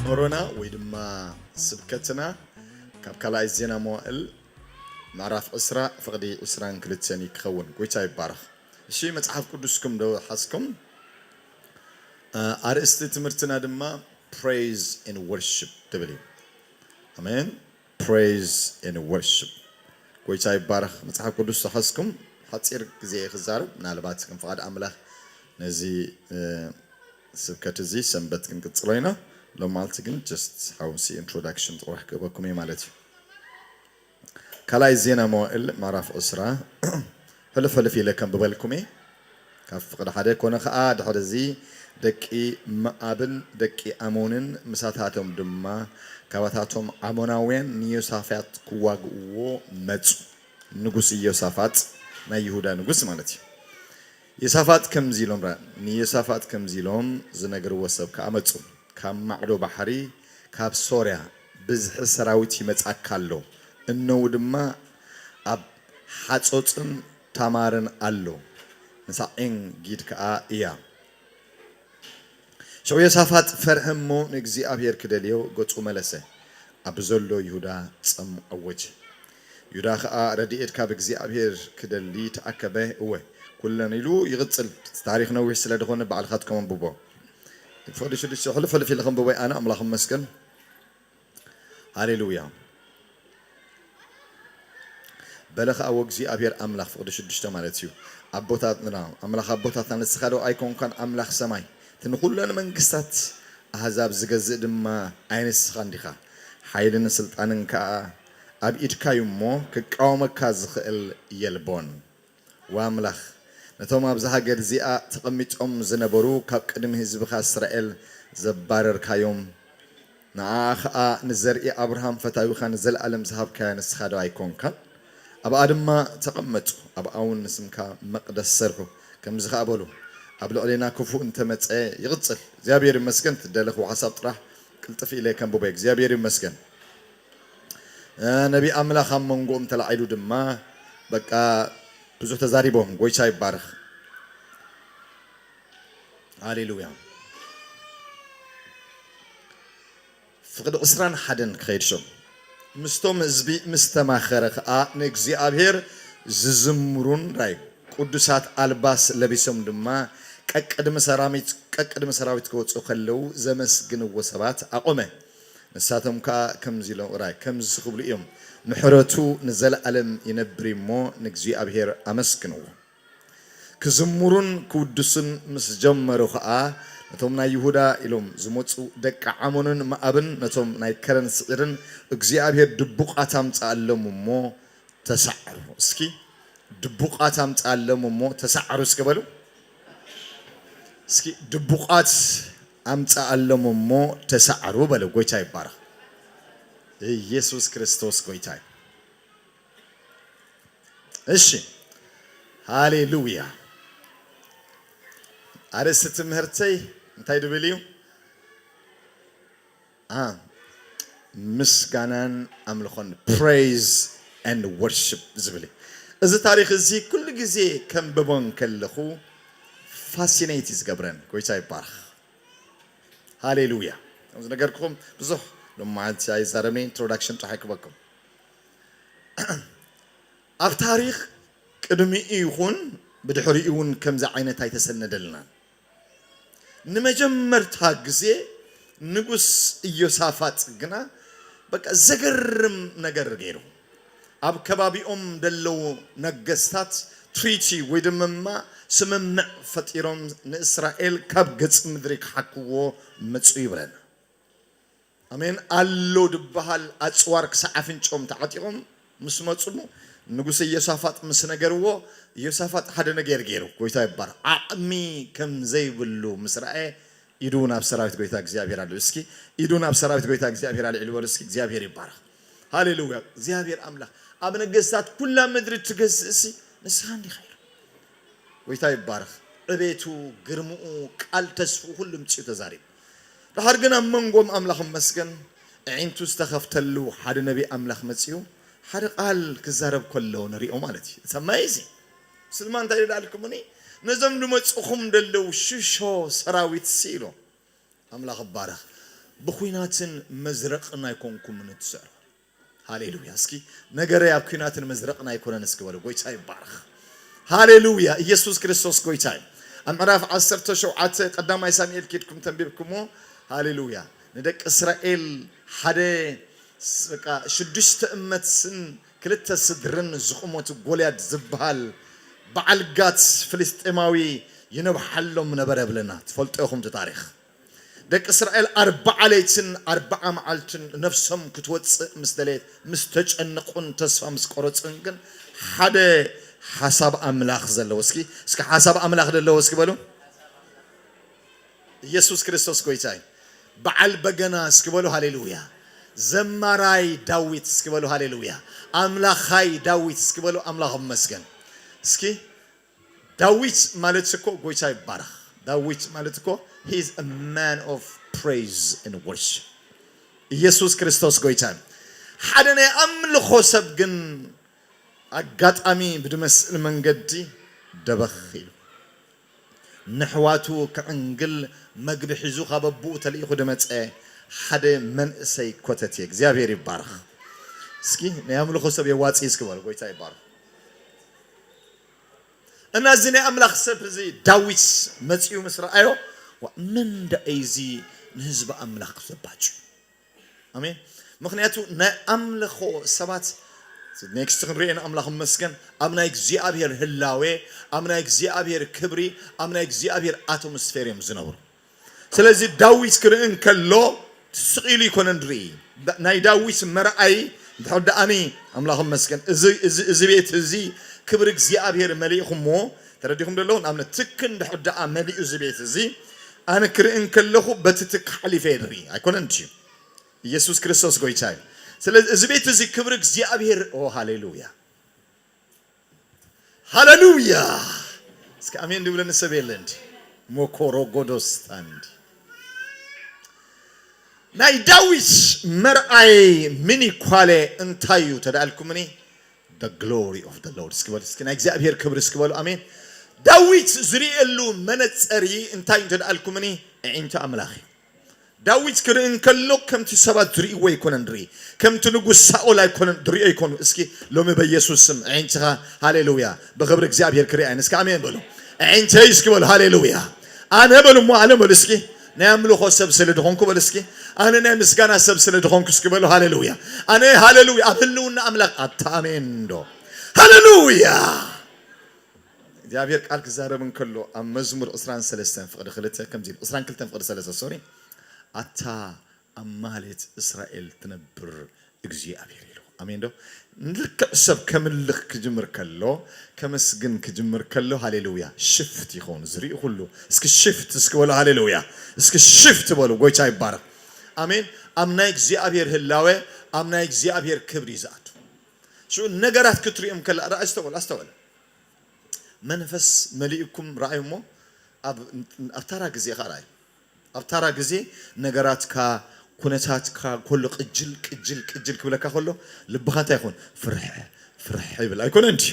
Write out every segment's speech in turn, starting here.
ምህሮና ወይ ድማ ስብከትና ካብ ካልኣይ ዜና መዋእል ምዕራፍ ዕስራ ፍቕዲ ዕስራን ክልተን እዩ ክኸውን። ጎይታ ይባረኽ። እሺ፣ መጽሓፍ ቅዱስኩም ዶ ሓዝኩም? እ፣ ኣርእስቲ ትምህርትና ድማ Praise and Worship ትብል እዩ። ኣሜን። Praise and Worship። ጎይታ ይባረኽ። መጽሓፍ ቅዱስ ዝሓዝኩም ሓጺር ግዜ እየ ክዛረብ፣ ምናልባት ከም ፍቓድ ኣምላኽ ነዚ፣ እ፣ ስብከት እዚ ሰንበት ክንቅጽሎ ኢና። ሎም ማልቲ ግን just ሓውሲ introduction ጥራሕ ክህበኩም እየ ማለት እዩ። ካልኣይ ዜና መዋእል ምዕራፍ ዕስራ ሕልፍ ሕልፍ ኢለ ከንብበልኩም እየ። ካብ ፍቕዲ ሓደ ኮነ ኸኣ ድሕሪ እዚ ደቂ መኣብን ደቂ ኣሞንን ምሳታቶም ድማ ካባታቶም ኣሞናውያን ንዮሳፋጥ ክዋግእዎ መጹ። ንጉስ ኢዮሳፋጥ ናይ ይሁዳ ንጉስ ማለት እዩ። ዮሳፋጥ ከምዚ ኢሎም ራ-፣ ንዮሳፋጥ ከምዚ ኢሎም ዝነገርዎ ሰብ ከኣ መጹ። ካብ ማዕዶ ባሕሪ፣ ካብ ሶርያ ብዝሒ ሰራዊት ይመጻካ ኣሎ፣ እነዉ ድማ ኣብ ሓጾጽን ታማርን ኣሎ፣ ንሳ ዔን ጊድ ከኣ እያ። ሽዑ ዮሳፋጥ ፈርሀ እሞ ንእግዚኣብሔር ክደልዮ ገጹ መለሰ፣ ኣብ ዘሎ ይሁዳ ጸም ኣወጀ። ይሁዳ ኸኣ ረድኤት ካብ እግዚኣብሔር ክደሊ ተኣከበ። እወ፣ ኩለን ኢሉ ይቕጽል። እቲ ታሪኽ ነዊሕ ስለ ዝኾነ ባዕልኻትኩም ኣንብቦ። ፍቕዲ ሽዱሽተ ሕልፍ ሕልፍ ኢለ ከንብቦ ኣነ። ኣምላኽ ይመስገን። ሃሌሉያ። በለ ኸኣ ወእግዚኣብሔር ኣምላኽ፣ ፍቕዲ ሽዱሽተ ማለት እዩ፣ ኣቦታትና፣ ኣምላኽ ኣቦታትና፣ ንስኻ ዶ ኣይኮንካን ኣምላኽ ሰማይ? እቲ ንኹለን መንግስታት ኣህዛብ ዝገዝእ ድማ ኣይ ንስኻን ዲኻ? ሓይልን ስልጣንን ከኣ ኣብ ኢድካ እዩ እሞ፣ ክቃወመካ ዝኽእል የልቦን። ወኣምላኽ፣ ነቶም ኣብዚ ሃገር እዚኣ ተቐሚጦም ዝነበሩ፣ ካብ ቅድሚ ህዝብኻ እስራኤል ዘባረርካዮም፣ ንዓኣ ኸኣ ንዘርኢ ኣብርሃም ፈታዊኻ ንዘለኣለም ዝሃብካያ ንስኻ ዶ ኣይኮንካን? ኣብኣ ድማ ተቐመጡ፣ ኣብኣ እውን ንስምካ መቕደስ ሰርሑ። ከምዚ ኸኣ በሉ፣ ኣብ ልዕሌና ክፉእ እንተመጸ፣ ይቕጽል። እግዚኣብሔር ይመስገን። ትደለኽዎ ሓሳብ ጥራሕ ቅልጥፍ ኢለ ከንብቦ። እግዚኣብሔር ይመስገን። እ፣ ነቢይ ኣምላኽ ኣብ መንጎኦም ተላዒሉ ድማ፣ በቃ፣ ብዙሕ ተዛሪቦም። ጎይታ ይባረኽ። ሃሌሉያ። ፍቕዲ ዕስራን ሓደን ክኸይድ ሸም። ምስቶም ህዝቢ ምስ ተማኸረ ኸኣ ንእግዚኣብሔር ዝዝምሩን ራይ ቅዱሳት ኣልባስ ለቢሶም ድማ ቀቅድሚ ሰራሚት-፣ ቀቅድሚ ሰራዊት ክወጹ ከለዉ ዘመስግንዎ ሰባት ኣቖመ። ንሳቶም ከኣ ከምዚ ኢሎም ራይ ከምዚ ክብሉ እዮም፣ ምሕረቱ ንዘለኣለም ይነብር እሞ ንእግዚኣብሔር ኣመስግንዎ። ክዝምሩን ክውድሱን ምስ ጀመሩ ኸኣ፣ ነቶም ናይ ይሁዳ ኢሎም ዝመጹ ደቂ ዓሞንን መኣብን፣ ነቶም ናይ ከረን ስዒርን እግዚኣብሔር ድቡቓት ኣምጽኣሎም እሞ ተሳዕሩ። እስኪ ድቡቓት ኣምጽኣሎም እሞ ተሳዕሩ እስኪ በሉ። እስኪ ድቡቓት ኣምጽኣሎም እሞ ተሳዕሩ በሉ። ጎይታ ይባረኽ። ኢየሱስ ክርስቶስ ጎይታ እዩ። እሺ፣ ሃሌሉያ። ኣርእስቲ ትምህርተይ እንታይ ድብል እዩ? አ፣ ምስጋናን ኣምልኾን፣ praise and worship ዝብል እዩ። እዚ ታሪኽ እዚ ኩሉ ግዜ ከንብቦ እንከለኹ ፋሲኔት እዩ ዝገብረን። ጎይታ ይባረኽ። ሃሌሉያ። ከም ዝነገርኩኹም ብዙሕ ሎማዓንቲ ኣይዛረብን፣ ኢንትሮዳክሽን ጥራሕ ክበኩም። ኣብ ታሪኽ ቅድሚኡ ይኹን ብድሕሪኡ እውን ከምዚ ዓይነት ኣይተሰነደልናን። ንመጀመርታ ግዜ ንጉስ ኢዮሳፋጥ ግና በቃ ዘገርም ነገር ገይሩ። ኣብ ከባቢኦም ደለዉ ነገስታት ትሪቲ ወይ ድማ ስምምዕ ፈጢሮም ንእስራኤል ካብ ገጽ ምድሪ ክሓክዎ መጹ ይብለና። ኣሜን። ኣሎ ድበሃል ኣጽዋር ክሳዕ ኣፍንጭኦም ተዓጢቖም ምስ መጹ፣ ንጉስ ኢዮሳፋጥ ምስ ነገርዎ፣ ኢዮሳፋጥ ሓደ ነገር ገይሩ፣ ጎይታ ይባረኽ፣ ዓቕሚ ከም ዘይብሉ ምስ ረኣየ፣ ኢዱ ናብ ሰራዊት ጎይታ እግዚኣብሔር ኣልዒሉ። እስኪ ኢዱ ናብ ሰራዊት ጎይታ እግዚኣብሔር ኣልዒሉ በሉ እስኪ። እግዚኣብሔር ይባረኽ። ሃሌሉያ። እግዚኣብሔር ኣምላኽ ኣብ ነገስታት ኩላ ምድሪ ትገዝእሲ ንስኻ እንዲኻ ኢሉ። ጎይታ ይባረኽ። ዕቤቱ፣ ግርምኡ፣ ቃል ተስፍኡ ኩሉ ምጽኡ ተዛሪቡ። ድሓር ግን ኣብ መንጎም ኣምላኽ ይመስገን ኣዒንቱ ዝተኸፍተሉ ሓደ ነቢ ኣምላኽ መጺኡ ሓደ ቃል ክዛረብ ከሎ ንሪኦ ማለት እዩ። It's amazing። ስልማ እንታይ ይላልኩምኒ? ነዞም ዝመጽኹም ደለዉ ሽሾ ሰራዊት ሲ ኢሉ። ኣምላኽ ይባረኽ። ብኹናትን መዝረቕን ኣይኮንኩምን እትስዕሩ። ሃሌሉያ። እስኪ ነገረይ ኣብ ኲናትን መዝረቕን ኣይኮነን እስኪ በሉ። ጎይታ ይባረኽ። ሃሌሉያ። ኢየሱስ ክርስቶስ ጎይታ እዩ። ኣብ ምዕራፍ ዓሰርተ ሸውዓተ ቀዳማይ ሳሙኤል ኬድኩም ተንቢብኩሞ። ሃሌሉያ። ንደቂ እስራኤል ሓደ ስ-፣ በቃ ሽዱሽተ እመትስን ክልተ ስድርን ዝቑመቱ ጎልያድ ዝበሃል በዓል ጋት ፍልስጤማዊ ይነብሓሎም ነበረ ብለና። ትፈልጦ ኢኹም እቲ ታሪኽ። ደቂ እስራኤል ኣርባዓ ለይትን ኣርባዓ መዓልትን ነፍሶም ክትወፅእ ምስ ደለየት፣ ምስ ተጨንቑን ተስፋ ምስ ቆረፁን ግን ሓደ ሓሳብ ኣምላኽ ዘለዎ። እስኪ፣ እስኪ ሓሳብ ኣምላኽ ዘለዎ እስኪ በሉ። ኢየሱስ ክርስቶስ ጎይታ እዩ። በዓል በገና እስኪ በሉ ሃሌሉያ። ዘማራይ ዳዊት እስኪ በሉ ሃሌሉያ። ኣምላኻይ ዳዊት እስኪ በሉ ኣምላኽ ይመስገን። እስኪ ዳዊት ማለት እኮ ጎይታ ይባረኽ። ዳዊት ማለት እኮ he is a man of praise and worship። ኢየሱስ ክርስቶስ ጎይታ እዩ። ሓደ ናይ ኣምልኾ ሰብ ግን ኣጋጣሚ ብድመስል መንገዲ ደበኽ ኢሉ ንሕዋቱ ክዕንግል መግቢ ሒዙ ካብ ኣቦኡ ተልኢኹ ድመጸ ሓደ መንእሰይ ኮተት እየ። እግዚኣብሔር ይባረኽ። እስኪ ናይ ኣምልኾ ሰብ የዋጽእ እስኪ በሉ። ጎይታ ይባረኽ። እና እዚ ናይ ኣምላኽ ሰብ እዚ ዳዊት መጺኡ ምስ ረኣዮ፣ "ዋ፣ መን ደኣ እዚ ንህዝቢ ኣምላኽ ዘባጭ?" ኣሜን። ምኽንያቱ ናይ ኣምልኾ ሰባት ኔክስት ክንሪኦ ኢና፣ ኣምላኽ ይመስገን፣ ኣብ ናይ እግዚኣብሔር ህላዌ፣ ኣብ ናይ እግዚኣብሔር ክብሪ፣ ኣብ ናይ እግዚኣብሔር ኣቶሞስፌር እዮም ዝነብሩ። ስለዚ ዳዊት ክርኢ እንከሎ ስቕ ኢሉ ይኮነን ዝርኢ። ዳ-፣ ናይ ዳዊት መርኣይ እንድሕር ደኣኒ፣ ኣምላኽ ይመስገን፣ እዚ፣ እዚ፣ እዚ ቤት እዚ ክብሪ እግዚኣብሔር መሊእኹሞ፣ ተረዲኹም ዶ ኣለኹም? ንኣብነት ትክ እንድሕር ደኣ መሊኡ እዚ ቤት እዚ፣ ኣነ ክርኢ እንከለኹ በቲ ትክ ሓሊፈ እየ ዝርኢ፣ ኣይኮነን ድዩ? ኢየሱስ ክርስቶስ ጎይታ እዩ። ስለዚ እዚ ቤት እዚ ክብሪ እግዚኣብሔር፣ ኦ ሃሌሉያ። ሃሌሉያ። እስኪ ኣሜን ድብለኒ ሰብ የለ እንዲ። ሞኮሮ ጎዶስታ እንዲ። ናይ ዳዊት መርኣይ ሚኒ ኳለ እንታይ እዩ ተደኣልኩምኒ? The glory of the Lord። እስኪ በሉ፣ እስኪ ናይ እግዚኣብሔር ክብሪ እስኪ በሉ። ኣሜን። ዳዊት ዝርእየሉ መነጸሪ እንታይ እዩ ተደኣልኩምኒ? ኣዒንቲ ኣምላኽ እዩ። ዳዊት ክርኢ እንከሎ ከምቲ ሰባት ዝርእይዎ ኣይኮነን ዝርኢ፣ ከምቲ ንጉስ ሳኦል ኣይኮነን ዝርእዮ ኣይኮኑ። እስኪ ሎሚ በኢየሱስ ስም ኣዒንትኻ፣ ሃሌሉያ፣ ብኽብሪ እግዚኣብሔር ክርእያ እየን። እስኪ ኣሜን በሉ። ኣዒንተይ እስኪ በሉ፣ ሃሌሉያ። ኣነ በሉ እሞ፣ ኣነ በሉ እስኪ፣ ናይ ኣምልኾ ሰብ ስለ ዝኾንኩ በሉ እስኪ፣ ኣነ ናይ ምስጋና ሰብ ስለ ዝኾንኩ እስኪ በሉ፣ ሃሌሉያ። ኣነ ሃሌሉያ፣ ኣብ ህልውና ኣምላኽ ኣታ ኣሜን ዶ? ሃሌሉያ። እግዚኣብሔር ቃል ክዛረብ እንከሎ ኣብ መዝሙር ዕስራን ሰለስተን ፍቕዲ ክልተ ከምዚ ኢሉ፣ ዕስራን ክልተን ፍቕዲ ሰለስተ፣ ሶሪ፣ ኣታ ኣብ ማህሌት እስራኤል ትነብር እግዚኣብሔር ኢሉ። ኣሜን ዶ? ልክዕ ሰብ ከምልኽ ክጅምር ከሎ፣ ከመስግን ክጅምር ከሎ፣ ሃሌሉያ፣ ሽፍት ይኸውን ዝርኢ ኩሉ። እስኪ ሽፍት እስኪ በሉ፣ ሃሌሉያ። እስኪ ሽፍት በሉ፣ ጎይታ ይባረክ። ኣሜን። ኣብ ናይ እግዚኣብሔር ህላዌ፣ ኣብ ናይ እግዚኣብሔር ክብሪ እዩ ዝኣቱ። ሽዑ ነገራት ክትሪኦም ከላ፣ ርኣይ፣ ኣስተውዕል፣ ኣስተውዕል። መንፈስ መሊእኩም ረኣዩ እሞ፣ ኣብ፣ ኣብ ታራ ግዜ ኸዓ ረኣዩ። ኣብ ታራ ግዜ ነገራትካ፣ ኩነታትካ፣ ኩሉ ቅጅል፣ ቅጅል፣ ቅጅል ክብለካ ከሎ፣ ልብኻ እንታይ ይኹን? ፍርሕ፣ ፍርሕ ይብል። ኣይኮነን ድዩ?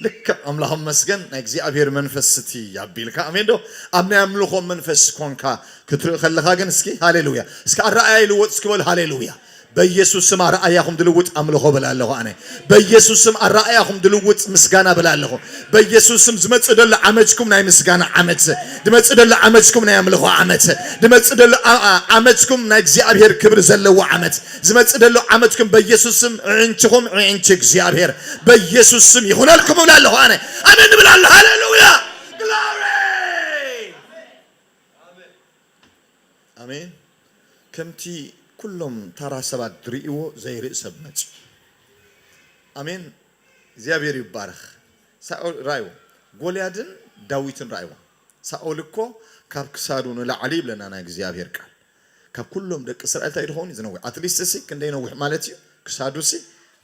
ልክዕ ኣምላኽ መስገን፣ ናይ እግዚኣብሔር መንፈስ ስቲ ያቢልካ። ኣሜን ዶ? ኣብ ናይ ኣምልኾ መንፈስ ኮንካ ክትርኢ ከለኻ ግን፣ እስኪ ሃሌሉያ። እስኪ ኣረኣእያ ይልወጥ እስኪ በሉ፣ ሃሌሉያ። በኢየሱስ ስም ኣረኣእያኹም ድልውጥ ኣምልኾ በላ ኣለኹ ኣነ። በኢየሱስ ስም ኣረኣእያኹም ድልውጥ ምስጋና በላ ኣለኹ። በኢየሱስ ስም ዝመጽእ ዘሎ ዓመትኩም ናይ ምስጋና ዓመት፣ ዝመጽእ ዘሎ ዓመትኩም ናይ ኣምልኾ ዓመት፣ ዝመጽእ ዘሎ ዓ-፣ ዓ-፣ ዓመትኩም ናይ እግዚኣብሔር ክብሪ ዘለዎ ዓመት፣ ዝመጽእ ዘሎ ዓመትኩም በኢየሱስ ስም ዕንችኹም ዕንቺ እግዚኣብሔር በኢየሱስ ስም ይኹነልኩም እብላ ኣለኹ ኣነ። ኣሜን ንብል ኣሎ። ሃሌሉያ። ግሎሪ። ኣሜን። ከምቲ ኩሎም ታራ ሰባት ዝርእይዎ ዘይርኢ ሰብ መጺኡ። ኣሜን። እግዚኣብሔር ይባረኽ። ሳኦል ራእይዎ፣ ጎልያድን ዳዊትን ራእይዎ። ሳኦል እኮ ካብ ክሳዱ ንላዕሊ ይብለና ናይ እግዚኣብሔር ቃል። ካብ ኩሎም ደቂ እስራኤል እንታይ ድኸውን እዩ ዝነውሕ? ኣትሊስት ሲ ክንደይ ነዊሕ ማለት እዩ? ክሳዱ ሲ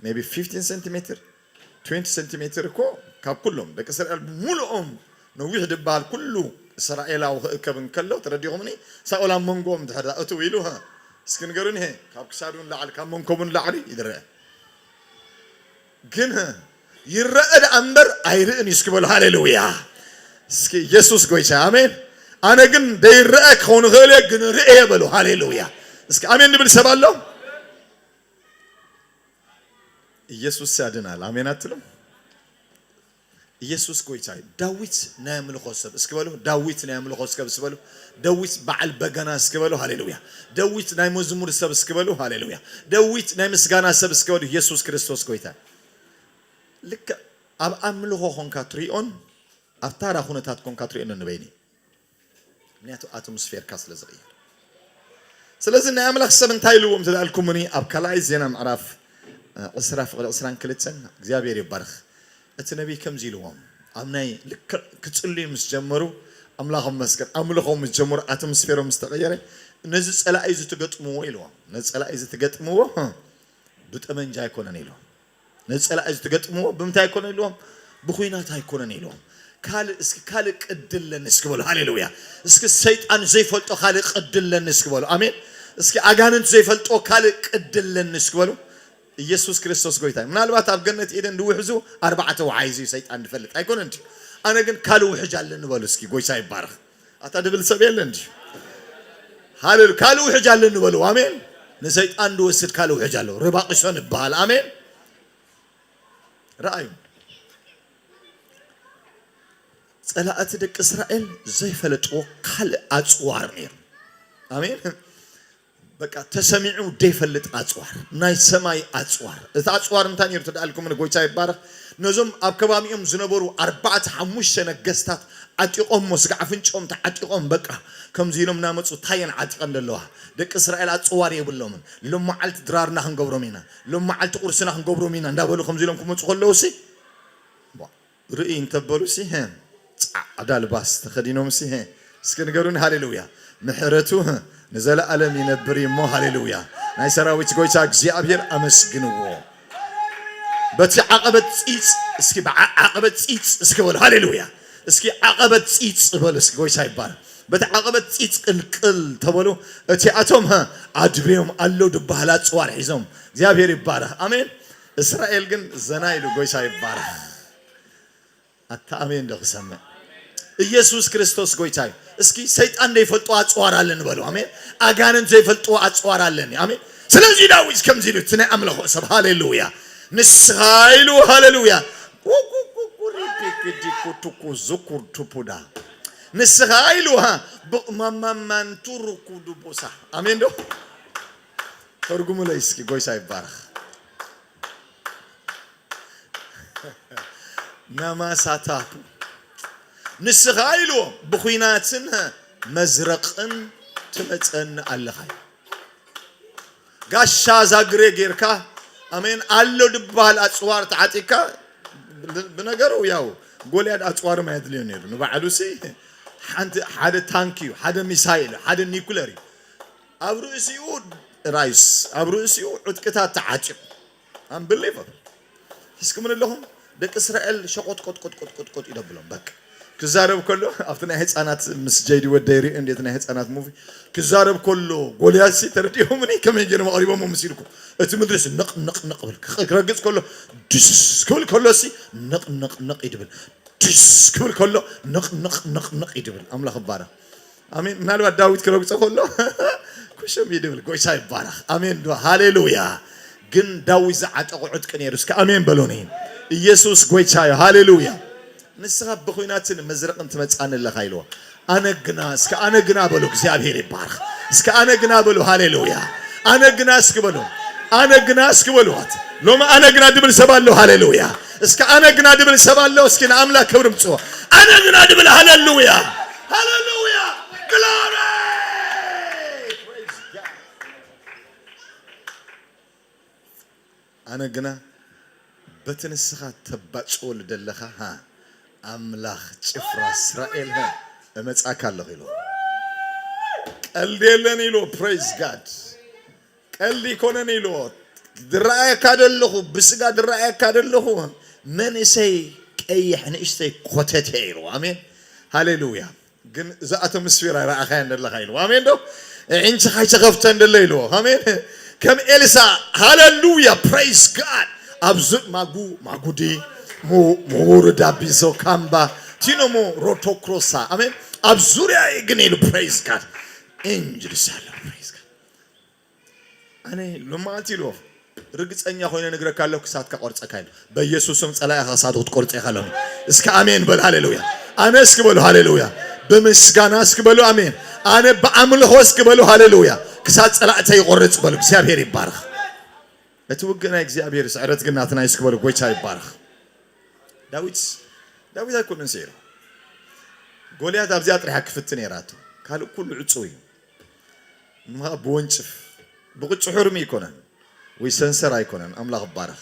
ሜቢ ፊፍቲን ሴንቲሜትር፣ ትዌንቲ ሴንቲሜትር እኮ ካብ ኩሎም ደቂ እስራኤል ብምሉኦም ነዊሕ ድበሃል ኩሉ እስራኤላዊ ክእከብ እንከሎ፣ ተረዲኹምኒ? ሳኦል ኣብ መንጎኦም ድሕር እትው ኢሉ፣ "ሀ፣ እስኪ ንገሩኒ፣ ሀ፣ ካብ ክሳዱ ንላዕሊ፣ ካብ መንከቡ ንላዕሊ ይድረአ?" ግን ይረአ ደኣ እምበር ኣይርእን እዩ። እስኪ በሉ ሃሌሉያ። እስኪ ኢየሱስ ጎይታ፣ ኣሜን። ኣነ ግን ደይረአ ክኸውን ይኽእል እየ፣ ግን ርእየ በሉ ሃሌሉያ። እስኪ ኣሜን ድብል ሰብ ኣሎ? ኢየሱስ ያድናል። ኣሜን ኣትሉም? ኢየሱስ ጎይታ እዩ። ዳዊት ናይ ኣምልኾ ሰብ እስኪ በሉ። ዳዊት ናይ ኣምልኾ ሰብ እስኪ በሉ። ዳዊት በዓል በገና እስኪ በሉ። ሃሌሉያ። ዳዊት ናይ መዝሙር ሰብ እስኪ በሉ። ሃሌሉያ። ዳዊት ናይ ምስጋና ሰብ እስኪ በሉ። ኢየሱስ ክርስቶስ ጎይታ እዩ። ልክዕ ኣብ ኣምልኾ ኾንካ ትሪኦን ኣብ ታራ ኩነታት ኮንካ ትሪኦን ንበይኒ። ምክንያቱ ኣትሞስፌርካ ስለ ዝቕየር። ስለዚ ናይ ኣምላኽ ሰብ እንታይ ኢልዎም እንተ ደኣልኩምኒ፣ ኣብ ካልኣይ ዜና ምዕራፍ፣ እ፣ ዕስራ ፍቕዲ ዕስራን ክልተን እግዚኣብሔር ይባርኽ። እቲ ነቢይ ከምዚ ኢልዎም፣ ኣብ ናይ ልክዕ ክጽልዩ ምስ ጀመሩ፣ ኣምላኽ ይመስገን፣ ኣምልኾም ምስ ጀመሩ፣ ኣትሞስፌሮም ምስ ተቐየረ፣ ነዚ ጸላኢ እዚ ትገጥምዎ ኢልዎም። ነዚ ጸላኢ እዚ ትገጥምዎ፣ ህ፣ ብጠመንጃ ኣይኮነን ኢልዎም። ነዚ ጸላኢ እዚ ትገጥምዎ ብምንታይ ኣይኮነን ኢልዎም? ብኹናት ኣይኮነን ኢልዎም። ካልእ፣ እስኪ ካልእ ቅዲ ኣለኒ እስኪ በሉ። ሃሌሉያ። እስኪ ሰይጣን ዘይፈልጦ ካልእ ቅዲ ኣለኒ እስኪ በሉ። ኣሜን። እስኪ ኣጋንንት ዘይፈልጦ ካልእ ቅዲ ኣለኒ እስኪ በሉ። ኢየሱስ ክርስቶስ ጎይታ እዩ። ምናልባት ኣብ ገነት ኤደን ዝውሕዙ ኣርባዕተ ወሓይዙ እዩ ሰይጣን ዝፈልጥ። ኣይኮነን ድዩ? ኣነ ግን ካልእ ውሕጅ ኣለኒ በሉ እስኪ። ጎይታ ይባረኽ። ኣታ ድብል ሰብ የለን ድዩ? ሃሌሉ-፣ ካልእ ውሕጅ ኣለኒ በሉ። ኣሜን። ንሰይጣን ዝወስድ ካልእ ውሕጅ ኣሎ። ርባቂሶን ይበሃል። ኣሜን። ረኣዩ። ጸላእቲ ደቂ እስራኤል ዘይፈለጥዎ ካልእ ኣጽዋር ነይሩ። ኣሜን። በቃ ተሰሚዑ ዘይፈልጥ ኣጽዋር፣ ናይ ሰማይ ኣጽዋር። እቲ ኣጽዋር እንታይ ነይሩ ተደኣልኩም ንጎይታ ይባረኽ። ነዞም ኣብ ከባቢኦም ዝነበሩ ኣርባዕተ ሓሙሽተ ነገስታት ዓጢቖሞ፣ ስጋ ኣፍንጭኦም ተዓጢቖም፣ በቃ ከምዚ ኢሎም እናመጹ ታየን ዓጢቐን ዘለዋ። ደቂ እስራኤል ኣጽዋር የብሎምን። ሎም መዓልቲ ድራርና ክንገብሮም ኢና፣ ሎም መዓልቲ ቁርስና ክንገብሮም ኢና እንዳበሉ ከምዚ ኢሎም ክመጹ ከለዉ ሲ፣ ቧ፣ ርእይ እንተበሉ ሲ፣ ሄ፣ ጻዕዳ ልባስ ተኸዲኖም ሲ፣ ሄ፣ እስኪ ንገሩኒ፣ ሃሌሉያ። ምሕረቱ፣ ህ፣ ንዘለኣለም ይነብር እዩ እሞ፣ ሃሌሉያ። ናይ ሰራዊት ጎይታ እግዚኣብሔር ኣመስግንዎ። በቲ ዓቐበት ጺጽ፣ እስኪ ብዓ-፣ ዓቐበት ጺጽ እስኪ በሉ፣ ሃሌሉያ። እስኪ ዓቐበት ጺጽ በሉ፣ እስኪ ጎይታ ይባረክ። በቲ ዓቐበት ጺጽ ቅልቅል ተበሉ፣ እቲኣቶም፣ ህ፣ ኣድብዮም ኣለዉ ድበሃል ኣጽዋር ሒዞም። እግዚኣብሔር ይባረክ። ኣሜን። እስራኤል ግን ዘና ኢሉ፣ ጎይታ ይባረክ። ኣታ ኣሜን ዶ ክሰምዕ? ኢየሱስ ክርስቶስ ጎይታ እዩ። እስኪ ሰይጣን ዘይፈልጦ ኣጽዋር ኣለኒ በሉ። ኣሜን። ኣጋንንት ዘይፈልጦ ኣጽዋር ኣለኒ። ኣሜን። ስለዚ ዳዊት ከምዚ ኢሉ፣ እቲ ናይ ኣምልኾ ሰብ፣ ሃሌሉያ። ንስኻ ኢሉ፣ ሃሌሉያ። ኩኩኩኩ ሪፒክዲኩቱኩ ዙኩር ቱፑዳ። ንስኻ ኢሉ፣ ሃ፣ ብቕማማማንቱሩኩ ዱቡሳ። ኣሜን ዶ? ተርጉሙለይ እስኪ፣ ጎይታ ይባረኽ። ናማሳታኩ። ንስኻ ኢልዎ ብኹናትን መዝረቕን ትመጸኒ ኣለኻ። ጋሻ ዛግሬ ጌርካ፣ ኣሜን፣ ኣሎ ድበሃል ኣጽዋር ተዓጢቕካ፣ ብ-፣ ብነገሩ ያው ጎልያድ ኣጽዋርም ኣየድልዮ ነይሩ። ንባዕሉ ሲ ሓንቲ፣ ሓደ ታንክ እዩ፣ ሓደ ሚሳይል፣ ሓደ ኒኩለር እዩ። ኣብ ርእሲኡ ራይስ፣ ኣብ ርእሲኡ ዕጥቅታት ተዓጢቑ። ኣንብሊቨብል። ሒዝኩምኒ ኣለኹም? ደቂ እስራኤል ሸቆጥ ቆጥ ቆጥ ቆጥ ቆጥ ቆጥ ኢደብሎም። በቃ። ክዛረብ ከሎ፣ ኣብቲ ናይ ህፃናት ምስ ጀይዲ ወደይ ሪኡ፣ እንዴት ናይ ህፃናት ሙቪ። ክዛረብ ከሎ፣ ጎልያድ ሲ ተረዲኦምኒ፣ ከመይ ገይሮም ኣቕሪቦሞ ምስ ኢልኩ። እቲ ምድሪ ሲ ነቕ ነቕ ነቕ ብል። ክረግጽ ከሎ፣ ድስ ክብል ከሎ ሲ ነቕ ነቕ ነቕ ይድብል። ድስ ክብል ከሎ፣ ነቕ ነቕ ነቕ ነቕ ይድብል። ኣምላኽ ይባረኽ። ኣሜን። ምናልባት ዳዊት ክረግጾ ከሎ፣ ኩሸም ይድብል። ጎይታ ይባረኽ። ኣሜን ዶ? ሃሌሉያ። ግን ዳዊት ዝዓጠቑ ዕጥቂ ነይሩ። እስከ ኣሜን በሉኒ። ኢየሱስ ጎይታ እዩ። ሃሌሉያ። ንስኻ ብኹናትን መዝረቕን ትመጽኣኒ ኣለኻ ኢልዎ። ኣነ ግና፣ እስከ ኣነ ግና በሉ፣ እግዚኣብሔር ይባረኽ። እስከ ኣነ ግና በሉ፣ ሃሌሉያ። ኣነ ግና እስኪ በሉ፣ ኣነ ግና እስኪ በሉ። ሎሚ ኣነ ግና ድብል ሰብ ኣሎ፣ ሃሌሉያ። እስከ ኣነ ግና ድብል ሰብ ኣሎ፣ እስኪ ንኣምላኽ ክብሪ ምጽዎ። ኣነ ግና ድብል፣ ሃሌሉያ፣ ሃሌሉያ፣ ግሎሪ። ኣነ ግና በቲ ንስኻ ተባጽወሉ ደለኻ፣ ሃ፣ ኣምላኽ ጭፍራ እስራኤል፣ ሃ፣ እመጻካ ኣለኹ ኢሉ። ቀልዲ የለን ኢሉ። ፕሬዝ ጋድ። ቀልዲ ይኮነን ኢሉ። ድረኣየካ ደለኹ፣ ብስጋ ድረኣየካ ደለኹ፣ መንእሰይ ቀይሕ ንእሽተይ ኮተቴ ኢሉ። ኣሜን። ሃሌሉያ። ግን እዛ ኣቶሞስፌር ኣይረኣኻያን ደለኻ ኢልዎ። ኣሜን ዶ? ዕንችኻ ኣይተኸፍተን ደሎ ኢልዎ። ኣሜን። ከም ኤልሳ፣ ሃሌሉያ፣ ፕሬዝ ጋድ። ኣብ ዙ-፣ ማጉ፣ ማጉዲ፣ ሙ-፣ ሙውሩ ዳቢሶ፣ ካምባ፣ ቲኖሞ፣ ሮቶክሮሳ። ኣሜን። ኣብ ዙርያዬ ግን ኢሉ፣ ፕሬዝ ጋድ። ኤንጅልስ ኣሎ፣ ፕሬዝ ጋድ። ኣነ ሎማዓንቲ ኢልዎ ርግጸኛ ኮይነ ነግረካ ኣለኹ፣ ክሳትካ ቆርጸካ ኢሉ። በኢየሱስ ስም ጸላኢኻ ክሳቱ ክትቆርጾ ኢኻ ሎሚ። እስከ ኣሜን በል፣ ሃሌሉያ። ኣነ እስኪ በሉ፣ ሃሌሉያ። ብምስጋና እስኪ በሉ፣ ኣሜን። ኣነ ብኣምልኾ እስኪ በሉ፣ ሃሌሉያ። ክሳት ጸላእተይ ይቆርጽ በሉ። እግዚኣብሔር ይባረኽ። እቲ ውግእ ናይ እግዚኣብሔር፣ ስዕረት ግን ናትና እዩ እስኪ በሉ፣ ጎይታ ይባረኽ። ዳዊት፣ ዳዊት ኣይኮነን ስዒሩ። ጎልያድ ኣብዚኣ ጥሪሓ ክፍቲ ነይራቶ። ካልእ ኩሉ ዕጹው እዩ። እማ ብወንጭፍ፣ ብቕጭ ሕርሚ ኣይኮነን፣ ወይ ሰንሰር ኣይኮነን። ኣምላኽ ይባረኽ።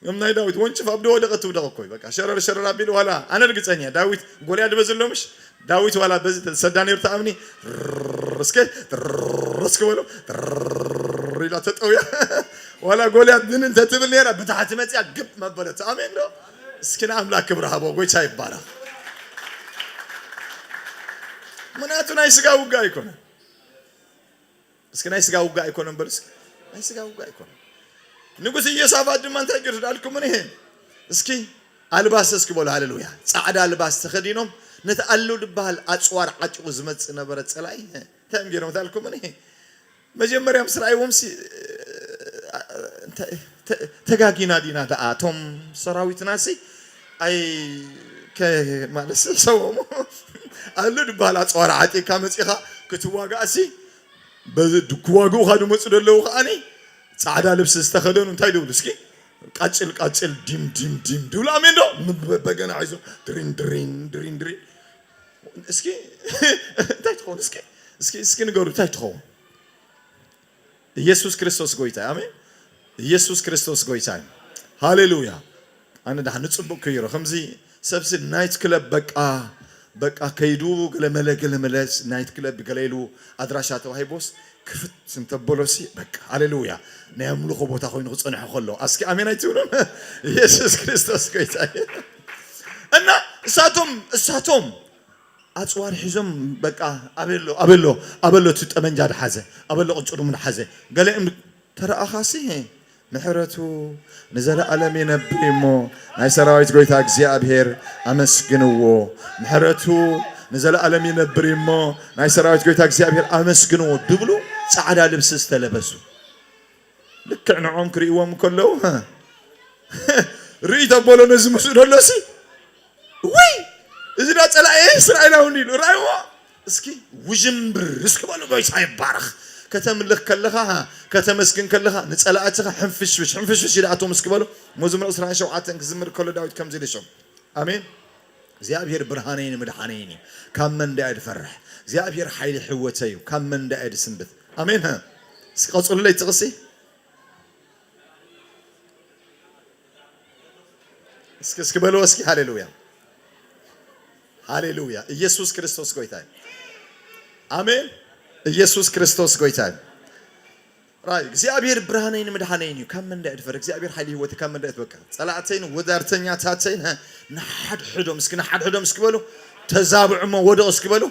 እም ናይ ዳዊት ወንጭፍ ኣብ ደወደቐ ትውደቕ እኮ እዩ። በቃ ሸረር ሸረር ኣቢሉ ዋላ፣ ኣነ ርግጸኛ፣ ዳዊት ጎልያድ በዚ ኣሎ ምሽ? ዳዊት ዋላ በዚ ተሰዳ ነይሩ ተኣምኒ? ርር እስከ፣ ርር እስከ በሎ፣ ርር ኢላ ተጠውያ። ዋላ ጎልያድ ምን እንተ ትብል ነይራ፣ ብታሕቲ መጽያ ግብ መበለት። ኣሜን ዶ? እስኪ ንኣምላኽ ክብሪ ሃቦ፣ ጎይታ ይባረኽ። ምኽንያቱ ናይ ስጋ ውጋ ኣይኮነን። እስኪ ናይ ስጋ ውጋ ኣይኮነን በሉ እስኪ። ናይ ስጋ ውጋ ኣይኮነን። ንጉስ ኢዮሳፋጥ ድማ እንታይ ገይሩ ዳልኩምን ይሄ? እስኪ ኣልባስ እስኪ በሉ፣ ሃሌሉያ። ጻዕዳ ኣልባስ ተኸዲኖም ነቲ ኣሎ ዝበሃል ኣጽዋር ዓጢቑ ዝመጽእ ነበረ ጸላኢ። እንታይ እዮም ገይሮም ዳልኩምን ይሄ? መጀመርያ ምስ ረኣይዎም ሲ፣ እንታይ፣ ተ-፣ ተጋጊና ዲና ደኣ እቶም ሰራዊትና ሲ፣ ኣይ፣ ከ-፣ ማለት ሲ፣ ሰቦም ኣሎ ዝበሃል ኣጽዋር ዓጢቕካ መጺኻ ክትዋጋእ ሲ፣ በዚ ድ-፣ ክዋግኡኻ ዝመጹ ዘለዉ ከኣኒ ጻዕዳ ልብሲ ዝተኸደኑ እንታይ ዝብሉ እስኪ? ቃጭል ቃጭል ዲም ዲም ዲም ዝብሉ ኣሜን ዶ? ም-፣ በ-፣ በገና ሒዞም ድሪን ድሪን ድሪን ድሪን። እስኪ እንታይ ትኸውን እስኪ? እስኪ፣ እስኪ ንገሩ እንታይ ትኸውን? ኢየሱስ ክርስቶስ ጎይታ እዩ። ኣሜን። ኢየሱስ ክርስቶስ ጎይታ እዩ። ሃሌሉያ። ኣነ ዳሕኒ ጽቡቕ ክይሮ ከምዚ ሰብሲ ናይት ክለብ በቃ፣ በቃ ከይዱ ገለመለ፣ ገለመለ ናይት ክለብ ገለ ኢሉ ኣድራሻ ተዋሂቦስ ክፍት እንተበሎሲ በቃ፣ ሃሌሉያ። ናይ ኣምልኾ ቦታ ኮይኑ ክጸንሖ ከሎ። እስኪ ኣሜን ኣይትብሉን? ኢየሱስ ክርስቶስ ጎይታ እዩ። እና እሳቶም፣ እሳቶም ኣጽዋር ሒዞም በቃ ኣበሎ፣ ኣበሎ፣ ኣበሎ እቲ ጠመንጃ ድሓዘ፣ ኣበሎ ቅጭሩም ድሓዘ። ገለ እም-፣ ተረኣኻሲ ምሕረቱ ንዘለኣለም ይነብር እሞ ናይ ሰራዊት ጎይታ እግዚኣብሔር ኣመስግንዎ። ምሕረቱ ንዘለኣለም ይነብር እሞ ናይ ሰራዊት ጎይታ እግዚኣብሔር ኣመስግንዎ ድብሉ ጻዕዳ ልብሲ ዝተለበሱ። ልክዕ ንዖም ክርእይዎም ከለዉ፣ ርኢ ተበሎ ነዚ ምስኡ ደሎሲ፣ ውይ፣ እዚ ዳ ጸላኤ እስራኤላዊ እንዲሉ፣ ራእይዎ። እስኪ ውዥንብር፣ እስኪ በሉ፣ ጎይታ ይባረኽ። ከተምልኽ ከለኻ፣ ከተመስግን ከለኻ፣ ንጸላእትኻ ሕንፍሽፍሽ፣ ሕንፍሽፍሽ ይድኣቶም እስኪ በሉ። መዝሙር ዕስራን ሸውዓተን ክዝምር ከሎ ዳዊት ከምዚ ኢሉ ሸም። ኣሜን። እግዚኣብሔር ብርሃነይን ምድሓነይን እዩ፣ ካብ መን ደኣ ድፈርሕ? እግዚኣብሔር ሓይሊ ሕወተይ እዩ፣ ካብ መን ደኣ ድስንብት? ኣሜን። እስኪ ቀጽሉለይ ጥቕሲ። እስኪ፣ እስኪ በልዎ እስኪ። ሃሌሉያ፣ ሃሌሉያ። ኢየሱስ ክርስቶስ ጎይታ እዩ። ኣሜን። ኢየሱስ ክርስቶስ ጎይታ እዩ። ራይ፣ እግዚኣብሔር ብርሃነይን ምድሓነይን እዩ፣ ካብ መን ደኣ ድፈርሕ? እግዚኣብሔር ሓይሊ ህይወት ካብ መን ደኣ ትበቃ? ጸላእተይን ወዳርተኛታተይን፣ ሀ፣ ንሓድሕዶም እስኪ፣ ንሓድሕዶም እስኪ በሉ። ተዛብዑ እሞ ወደቑ እስኪ በሉ።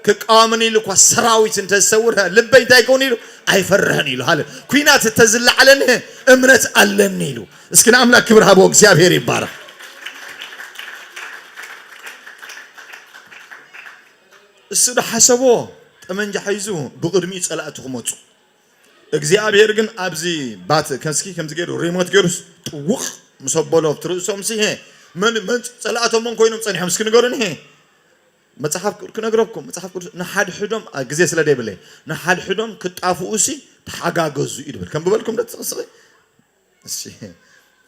ክቃወምኒ ኢሉ እኳ ሰራዊት እንተዝሰውር፣ ሀ፣ ልበይ እንታይ ይከውን ኢሉ? ኣይፈርሕን ኢሉ። ሃለ-፣ ኲናት እንተዝለዓለኒ፣ ሀ፣ እምነት ኣለኒ ኢሉ። እስኪ ንኣምላክ ክብሪ ሃቦ፣ እግዚኣብሔር ይባረኽ። እሱ ዝሓሰቦ ጠመንጃ ሒዙ ብቕድሚኡ ጸላእቱ ክመጹ። እግዚኣብሔር ግን ኣብዚ ባት-፣ ከስኪ ከምዚ ገይሩ ሪሞት ገይሩስ ጥውቕ ምስ ኣበሎ ኣብቲ ርእሶም ሲ፣ ሄ፣ መን፣ መን ጸላእቶም መን ኮይኖም ጸኒሖም እስኪ ንገሩኒ፣ ሄ። መጽሓፍ ቅዱስ ክነግረኩም፣ መጽሓፍ ቅዱስ ንሓድሕዶም፣ አ፣ ግዜ ስለ ደይብለይ፣ ንሓድሕዶም ክጣፍኡ ሲ ተሓጋገዙ እዩ ድብል። ከም ብበልኩም ዶ ትስቕስቒ? እሺ፣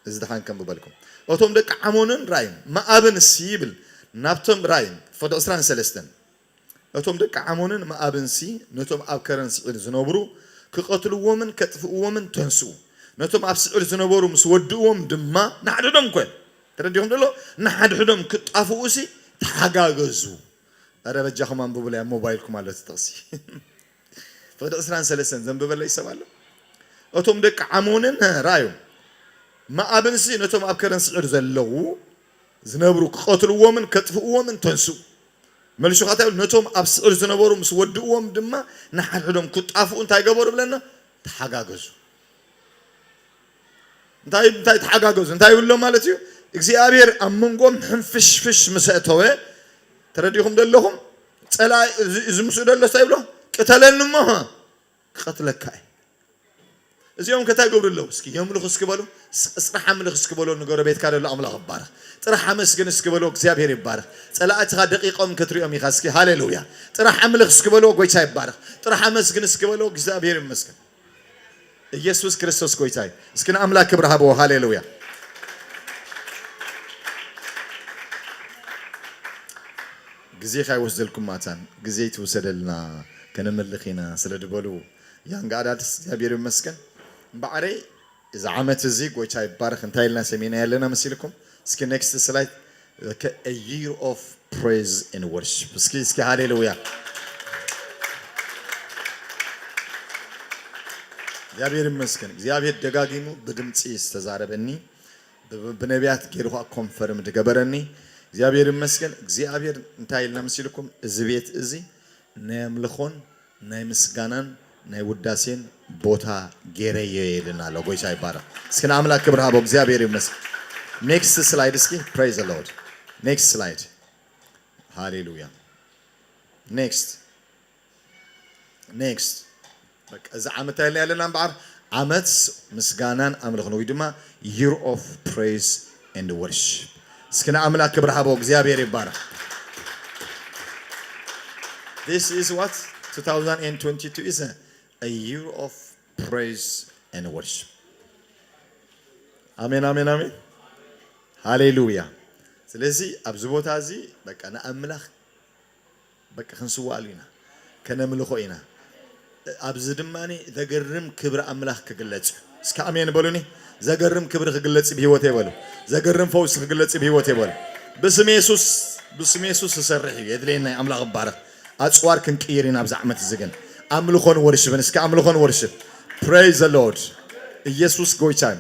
እዚ ድሓን ከም ብበልኩም። እቶም ደቂ ዓሞንን ራእይን መኣብን ሲ ይብል፣ ናብቶም ራእይን፣ ፈዶ ዕስራን ሰለስተን። እቶም ደቂ ዓሞንን መኣብንሲ ነቶም ኣብ ከረን ስዒር ዝነብሩ ክቐትልዎምን ከጥፍእዎምን ተንስኡ። ነቶም ኣብ ስዒር ዝነበሩ ምስ ወድእዎም ድማ፣ ንሓድሕዶም እኮ እዮም። ተረዲኹም ደሎ? ንሓድሕዶም ክጣፍኡሲ ተሓጋገዙ። ኧረ በጃኹም ኣንብቡለይ፣ ኣብ ሞባይልኩም ኣሎ እቲ ጥቕሲ። ፍቕዲ ዕስራን ሰለስተን ዘንብበለይ ሰብ ኣሎ? እቶም ደቂ ዓሞንን ራእዮም መኣብንሲ ነቶም ኣብ ከረን ስዒር ዘለዉ ዝነብሩ ክቐትልዎምን ከጥፍእዎምን ተንስኡ። መልሱ ኸኣ እንታይ ይብል? ነቶም ኣብ ስዕር ዝነበሩ ምስ ወድእዎም ድማ ንሓድሕዶም ክጣፍኡ እንታይ ገበሩ ብለና? ተሓጋገዙ። እንታይ፣ እንታይ ተሓጋገዙ? እንታይ ይብሎ ማለት እዩ? እግዚኣብሔር ኣብ መንጎም ሕንፍሽፍሽ ምስ ኣእተወ፣ ተረዲኹም ደለኹም? ጸላኢ እዚ፣ እዚ ምስኡ ደሎ እንታይ ይብሎ? ቅተለኒ እሞ፣ ኸ፣ ክቐትለካ እየ። እዚኦም ከ እንታይ ገብሩ ኣለዉ? እስኪ የምልኹ እስኪ በሉ። ስ-፣ ጥራሕ ኣምልኽ እስኪ በሎ። ንጎረቤትካ ዘሎ ኣምላኽ ይባረኽ። ጥራሕ ኣመስግን እስኪ በሎ። እግዚኣብሔር ይባረኽ። ጸላእትኻ ደቂቆም ክትሪኦም ኢኻ። እስኪ ሃሌሉያ። ጥራሕ ኣምልኽ እስኪ በሎ። ጎይታ ይባረኽ። ጥራሕ ኣመስግን እስኪ በሎ። እግዚኣብሔር ይመስገን። ኢየሱስ ክርስቶስ ጎይታ እዩ። እስኪ ንኣምላኽ ክብሪ ሃብዎ። ሃሌሉያ። ግዜ ካይወስደልኩም ማታን ግዜ ትውሰደልና፣ ከነምልኽ ኢና ስለ ዝበሉ፣ ያንግ ኣዳልትስ እግዚኣብሔር ይመስገን። እምበኣረይ እዚ ዓመት እዚ ጎይታ ይባረኽ። እንታይ ኢልና ሰሚና ያለና መሲልኩም? እስኪ ኔክስት ስላይድ። A year of praise and worship። እስኪ፣ እስኪ ሃሌሉያ። እግዚኣብሔር ይመስገን። እግዚኣብሔር ደጋጊሙ ብድምፂ ዝተዛረበኒ፣ ብ-፣ ብነቢያት ገይሩ ኸዓ ኮንፈርም ድገበረኒ። እግዚኣብሔር ይመስገን። እግዚኣብሔር እንታይ ኢልና መሲልኩም? እዚ ቤት እዚ ናይ ኣምልኾን ናይ ምስጋናን ናይ ውዳሴን ቦታ ገይረዮ እየ ኢልና ኣሎ። ጎይታ ይባረኽ። እስኪ ንኣምላኽ ክብሪ ሃቦ። እግዚኣብሔር ይመስገን። ኔክስት ስላይድ እስኪ። Praise the Lord። ኔክስት ስላይድ። ሃሌሉያ። ኔክስት። ኔክስት። በቃ፣ እዚ ዓመት እንታይ ኢልና ኣለና እምበኣር? ዓመት ምስጋናን ኣምልኾን፣ ወይ ድማ year of praise and worship። እስኪ ንኣምላኽ ክብሪ ሃቦ። እግዚኣብሔር ይባረኽ። This is what two thousand twenty-two is a, a year of praise and worship። ኣሜን፣ ኣሜን፣ ኣሜን። ሃሌሉያ። ስለዚ ኣብዚ ቦታ እዚ በቃ ንኣምላኽ በቃ ክንስዋኣሉ ኢና፣ ከነምልኾ ኢና። ኣብዚ ድማ ዘገርም ክብሪ ኣምላኽ ክግለጽ እዩ። እስከ ኣሜን በሉኒ። ዘገርም ክብሪ ክግለጽ እዩ ብህይወተይ በሉ። ዘገርም ፈውሲ ክግለጽ እዩ ብህይወተይ በሉ። ብስም የሱስ፣ ብስም የሱስ ዝሰርሕ እዩ። የድልየና እዩ። ኣምላኽ ይባረኽ። ኣጽዋር ክንቅይር ኢና ኣብዚ ዓመት እዚ ግን። ኣምልኾን ወርሽብን። እስከ ኣምልኾን ወርሽብ። Praise the Lord። ኢየሱስ ጎይታ እዩ።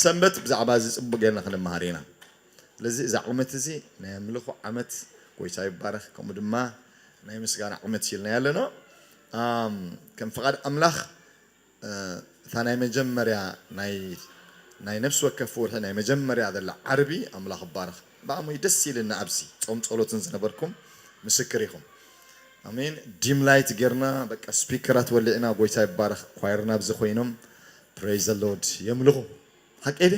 ሰንበት ብዛዕባ እዚ ጽቡቕ ጌርና ክንመሃር ኢና። ስለዚ እዚ ዓመት እዚ ናይ ኣምልኾ ዓመት፣ ጎይታ ይባረኽ፣ ከምኡ ድማ ናይ ምስጋና ዓመት ኢልናዮ ኣለና። ኣም፣ ከም ፍቓድ ኣምላኽ፣ እ፣ እታ ናይ መጀመርያ ናይ፣ ናይ ነፍሲ ወከፍ ወርሒ ናይ መጀመርያ ዘላ ዓርቢ ኣምላኽ ይባረኽ። ብኣሞይ ደስ ኢልና ኣብዚ ጾም ጸሎትን ዝነበርኩም ምስክር ኢኹም። ኣሜን። ዲም ላይት ጌርና፣ በቃ ስፒከራት ወሊዕና፣ ጎይታ ይባረኽ። ኳየርና ኣብዚ ኮይኖም፣ praise the Lord፣ የምልኹ። ሓቀይ ደ?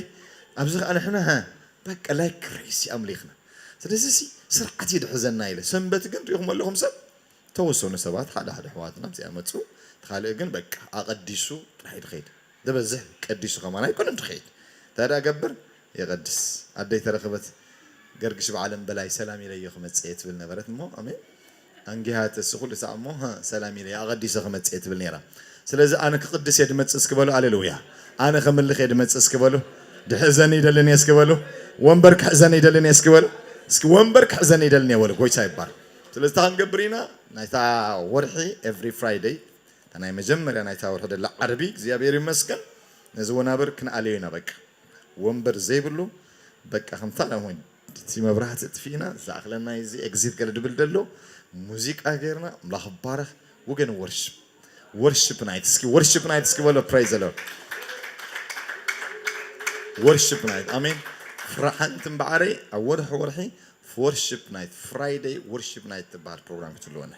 ኣብዚ ኸዓ ንሕና፣ ሃ፣ በቃ like crazy ኣምሊኽና። ስለዚ ሲ ስርዓት እዩ ድሕዘና ኢለ። ሰንበት ግን ሪኢኹም ኣለኹም ሰብ፣ ተወሰኑ ሰባት፣ ሓደ ሓደ ኣሕዋትና ኣብዚኣ መፁ። እቲ ካልእ ግን በቃ ኣቐዲሱ ጥራሕ እዩ ድኸይድ። ዝበዝሕ ቀዲሱ ከማን ኣይኮነን ድኸይድ። እንታይ ደኣ ገብር? የቐድስ። ኣደይ ተረኽበት፣ ገርግሽ ብዓለም በላይ ሰላም ኢለዮ ክመጽእ እየ ትብል ነበረት እሞ፣ ኣሜን። ኣንጊሃ ተሲ ኩሉ ሳዕ እሞ፣ ሃ፣ ሰላም ኢለዮ ኣቐዲሰ ክመጽእ እየ ትብል ነይራ። ስለዚ ኣነ ክቕድስ እየ ድመጽእ እስኪ በሉ፣ ኣለሉያ። ኣነ ከምልኽ እየ ድመጽእ እስኪ በሉ። ድሕዘኒ ይደልን እየ እስኪ በሉ። ወንበር ክሕዘኒ ይደልን እየ እስኪ በሉ። እስኪ ወንበር ክሕዘኒ ይደልን እየ በሉ። ጎይታ ይባረክ። ስለዚ እንታይ ክንገብር ኢና? ናይታ ወርሒ every Friday፣ እታ ናይ መጀመርያ ናይታ ወርሒ ደላ ዓርቢ፣ እግዚኣብሔር ይመስገን፣ ነዚ ወናብር ክንኣልዮ ኢና። በቃ ወንበር ዘይብሉ፣ በቃ ከምታ ዳሞይ እቲ መብራህቲ እጥፊእና፣ ዝኣኽለና እዚ ኤግዚት ገለ ድብል ደሎ፣ ሙዚቃ ጌርና፣ ኣምላኽ ይባረኽ። We're gonna worship። Worship night እስኪ፣ worship night እስኪ በሎ። Praise the Lord። Worship night፣ ኣሜን። ፍርሓንቲ እምበኣረይ ኣብ ወርሒ ወርሒ worship night፣ Friday worship night ትበሃል ፕሮግራም ክትህልወና።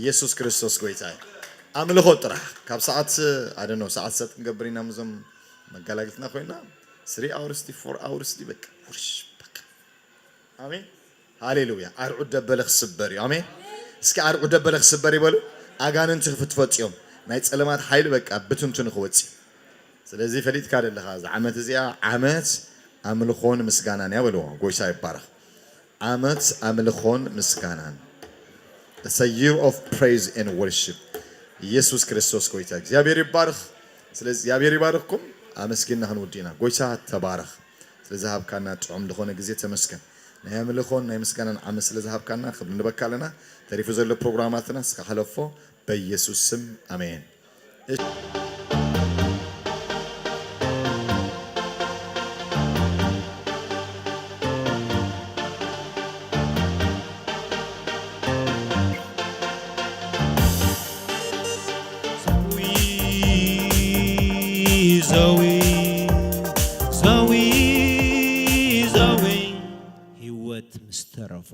ኢየሱስ ክርስቶስ ጎይታ እዩ። ኣምልኾ ጥራሕ ካብ ሰዓት፣ I don't know፣ ሰዓት ሰጥ ክንገብር ኢና ምስዞም መጋላግልትና ኮይና፣ three hours ድዩ፣ four hours ድዩ፣ በቃ worship በቃ። ኣሜን። ሃሌሉያ። ኣርዑት ደበለ ክስበር እዩ። ኣሜን። እስኪ ኣርዑት ደበለ ክስበር ይበሉ። ኣጋንንቲ ክፍትፈጡ እዮም። ናይ ጸለማት ሓይሊ በቃ ብትንትኑ ክወጽእ እዩ። ስለዚ ፈሊጥካ ደለኻ፣ እዛ ዓመት እዚኣ ዓመት ኣምልኾን ምስጋናን እያ በልዎ። ጎይታ ይባረኽ። ዓመት ኣምልኾን ምስጋናን። It's a year of praise and worship። ኢየሱስ ክርስቶስ ጎይታ። እግዚኣብሔር ይባረኽ። ስለዚ እግዚኣብሔር ይባርኽኩም። ኣመስጊንና ክንውዲ ኢና። ጎይታ ተባረኽ። ስለዝሃብካና ጥዑም ዝኾነ ግዜ ተመስገን። ናይ ኣምልኾን ናይ ምስጋናን ዓመት ስለዝሃብካና ክብሪ ንበካ ኣለና። ተሪፉ ዘሎ ፕሮግራማትና እስካ ሕለፎ በኢየሱስ ስም ኣሜን። ዘዊ፣ ዘዊ፣ ዘዊ፣ ዘዊ፣ ህይወት ምስ ተረፎ።